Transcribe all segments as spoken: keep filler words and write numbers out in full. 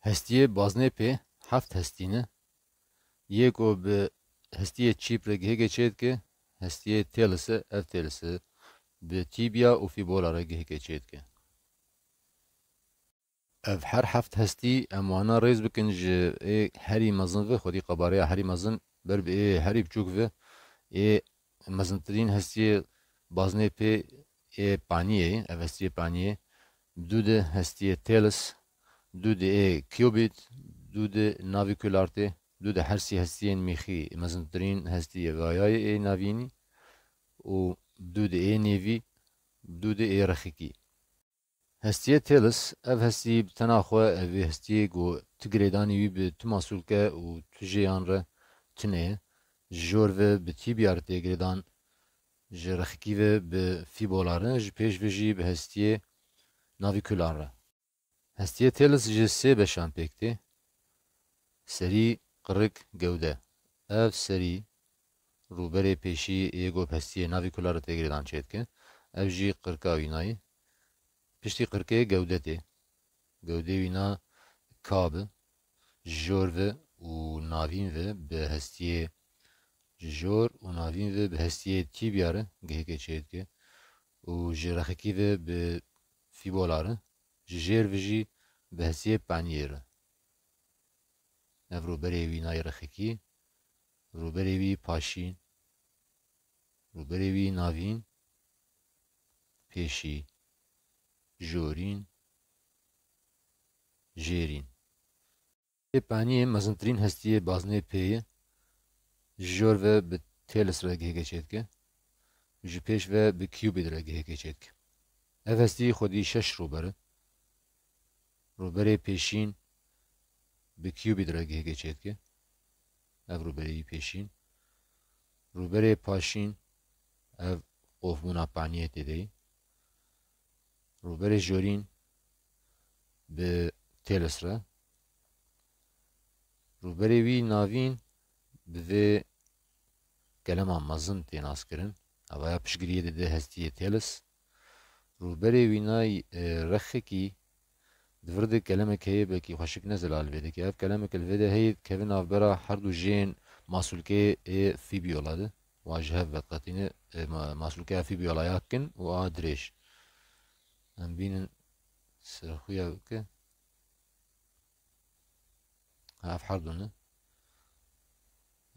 Hestiyê baznê pê heft hestî ne. Yê ku bi hestiyê çîp re gihêkê çêdike, hestiyê têlis e, ev têlis e bi tîbya û fîbola re gihêkê çêdike. Ev her heft hestî em wana rêz bikin ji ê herî mezin ve, xwedî qebareya herî mezin ber bi ê herî biçûk ve, ê mezintirîn hestiyê baznê pê ê paniyê ye, ev hestiyê paniyê, dû de hestiyê têlis, dû de ê kiyobît, dû de navîkular tê, dû de her sî hestiyên mîxî, mezintirîn hestiyê vayayê ê navînî û dû de ê nêvî, dû de ê rexikî. Hestiyê têlis, ev hestî bi tena xwe, ev ê hestiyê ku tu girêdanî wî bi tu masûlke û tu jêyan re tune ye. Ji jor ve bi tîbya re tê girêdan, ji rexikî ve bi fîbola re, ji pêş ve jî bi hestiyê navîkular re. Hestiyê têlis ji sê beşan pêk tê. Serî, qirik, gewde. Ev serî, rûberê pêşî ê ku bi hestiyê navîkular re tê girêdan çêdike. Ev jî qirika wînayî. Piştî qirkê gewde tê. Gewdê wîna kab e. Ji jor ve û navîn ve bi hestiyê, ji jor û navîn ve bi hestiyê tîbya re gihêkê çêdike û ji rexikî ve bi fîbola re, ji jêr ve jî bi hestiyê paniyê re. Ev rûberê wînayê rexikî, rûberê wî paşîn, rûberê wî navîn, pêşî, jorîn, jêrîn. Ê paniyê mezintirîn hestiyê baznê pê ye, ji jor ve bi têlis re gihêkê çêdike, ji pêş ve bi kiyubît re gihêkê çêdike. Ev hestî xwedî şeş rûber e. Rûberê pêşîn bi kiyubît re gihêkê çêdike. Ev rûberê wî pêşîn. Rûberê paşîn, ev qofbûna paniyê tê de ye. Rûberê jorîn bi têlis re. Rûberê wî navîn bi vê kelema mezin tê naskirin. Evaya piştgiriyê dide hestiyê têlis. Rûberê wînay, e, rexekî, di vir de kelemek heye, belkî xweşik ne zelal vê dike. Ev kelemek li vê de heye, dikeve navbera her du jêyên masûlkeyê ê fîbyola de. Wa ji hev vediqetîne, e, ma-, masûlkeya fîbyola ya kin û a dirêj. Em bînin ser xwe ya bike. Ha, ev her du ne.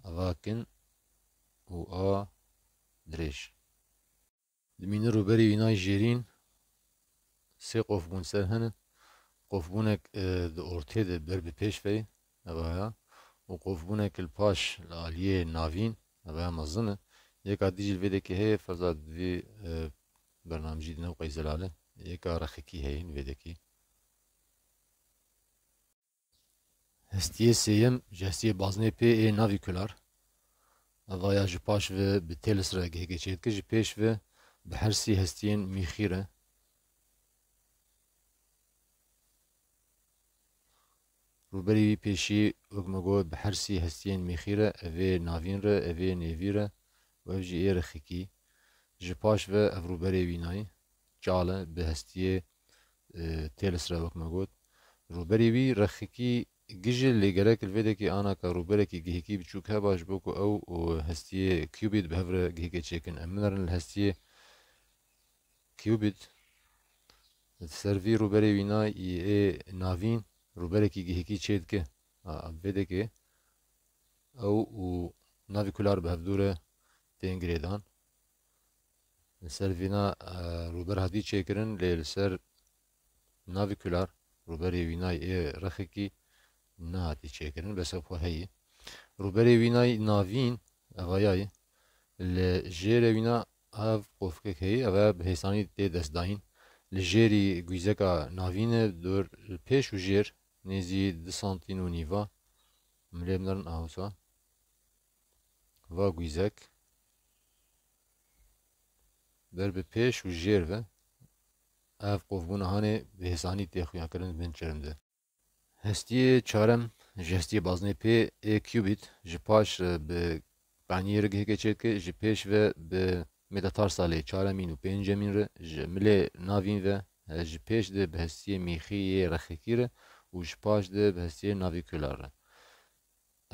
Eva kin û a dirêj. Dimîne rûberê wînay jêrîn sê qofbûn ser hene. Qofbûnek, e, di ortê de ber bi pêş ve ye, evaya. Û qofbûnek li paş li aliyê navîn, evaya mezin e. Yeka dî jî li vê dekê heye, ferza di vî, e, bernamecî di newqey zelal e. Yeka rexekî heye li vê dekê. Hestiyê sêyem ji hestiyê baznê pê ê navîkular. Evaya ji paş ve bi têlis re gihêkê çêdike, ji pêş ve bi her sî hestiyên mîxî re. Rûberê wî pêşî, wek me got, bi her sî hestiyên mîxî re, evê navîn re, evê nêvî re û ev jî ê rexikî. Ji paş ve ev rûberê wînayî, çal e, bi hestiyê, e, têlis re, wek me got. Rûberê wî rexikî gije lê gerek li vê dekê ana ka rûberekî gihêkî biçûk heba, ji bo ku ew û hestiyê kiyubît bi hev re gihêkê çêkin. Em binerin li hestiyê kiyubît. Li ser vî rûberê wînayî ê navîn rûberekî gihêkî çêdike. A, vê dekê ew û navîkular bi hevdû re tên girêdan. Li ser vîna, e, rûber hatî çêkirin, lê li ser navîkular, rûberê wînayî ê rexekî nehatî çêkirin, bes ev xwe heyî. Rûberê wînayî navîn, evayayî, li jêre wîna ev qofkek heyî, eve bi hêsanî tê destdayîn. Li jêrî gwîzeka navîn e, dor li pêş û jêr nêzî du santîn û nîva. Milê binerin a wisa. Va gwîzek ber bi pêş û jêr ve. Ev qofbûna hanê bi hêsanî tê xuyakirin di bin çerm de. Hestiyê çarem ji hestiyê baznê pê ê kiyubît ji paş re bi paniyê re gihêkê çêdike, ji pêş ve bi metatarsalê çaremîn û pêncemîn re, ji milê navîn ve, e, ji pêş de bi hestiyê mîxî yê rexekî re û ji paş de bi hestiyê navîkular re.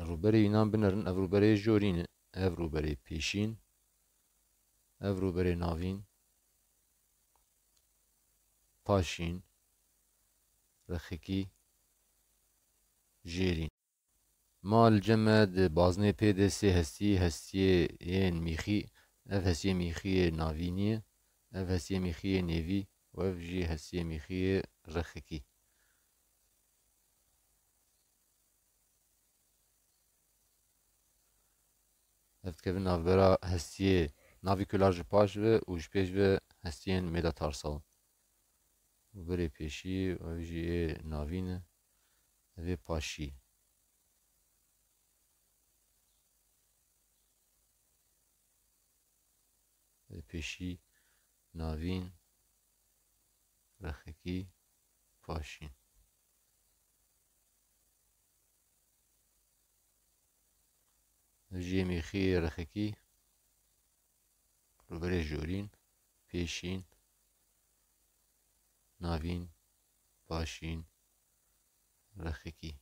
Rûberê înan binerin, ev rûberê jorîn e, ev rûberê pêşîn, ev rûberê navîn, paşîn, rexekî, jêrîn. Ma li cem me di baznê pê de sê hestî, hestiyê yên mîxî, ev hestiyê mîxî yê navînî ye, ev hestiyê mîxî yê nêvî û ev jî hestiyê mîxî yê rexekî. Ev dikevin navbera hestiyê navîkular ji paş ve û ji pêş ve hestiyên mêdatarsal. Berê pêşî, ev jî ê navîn e, ev ê paşî. Ê pêşî, navîn, rexekî, paşîn. Ev jî yê mîxî yê rexekî, rûberê jorîn, pêşîn, navîn, paşîn, rexekî.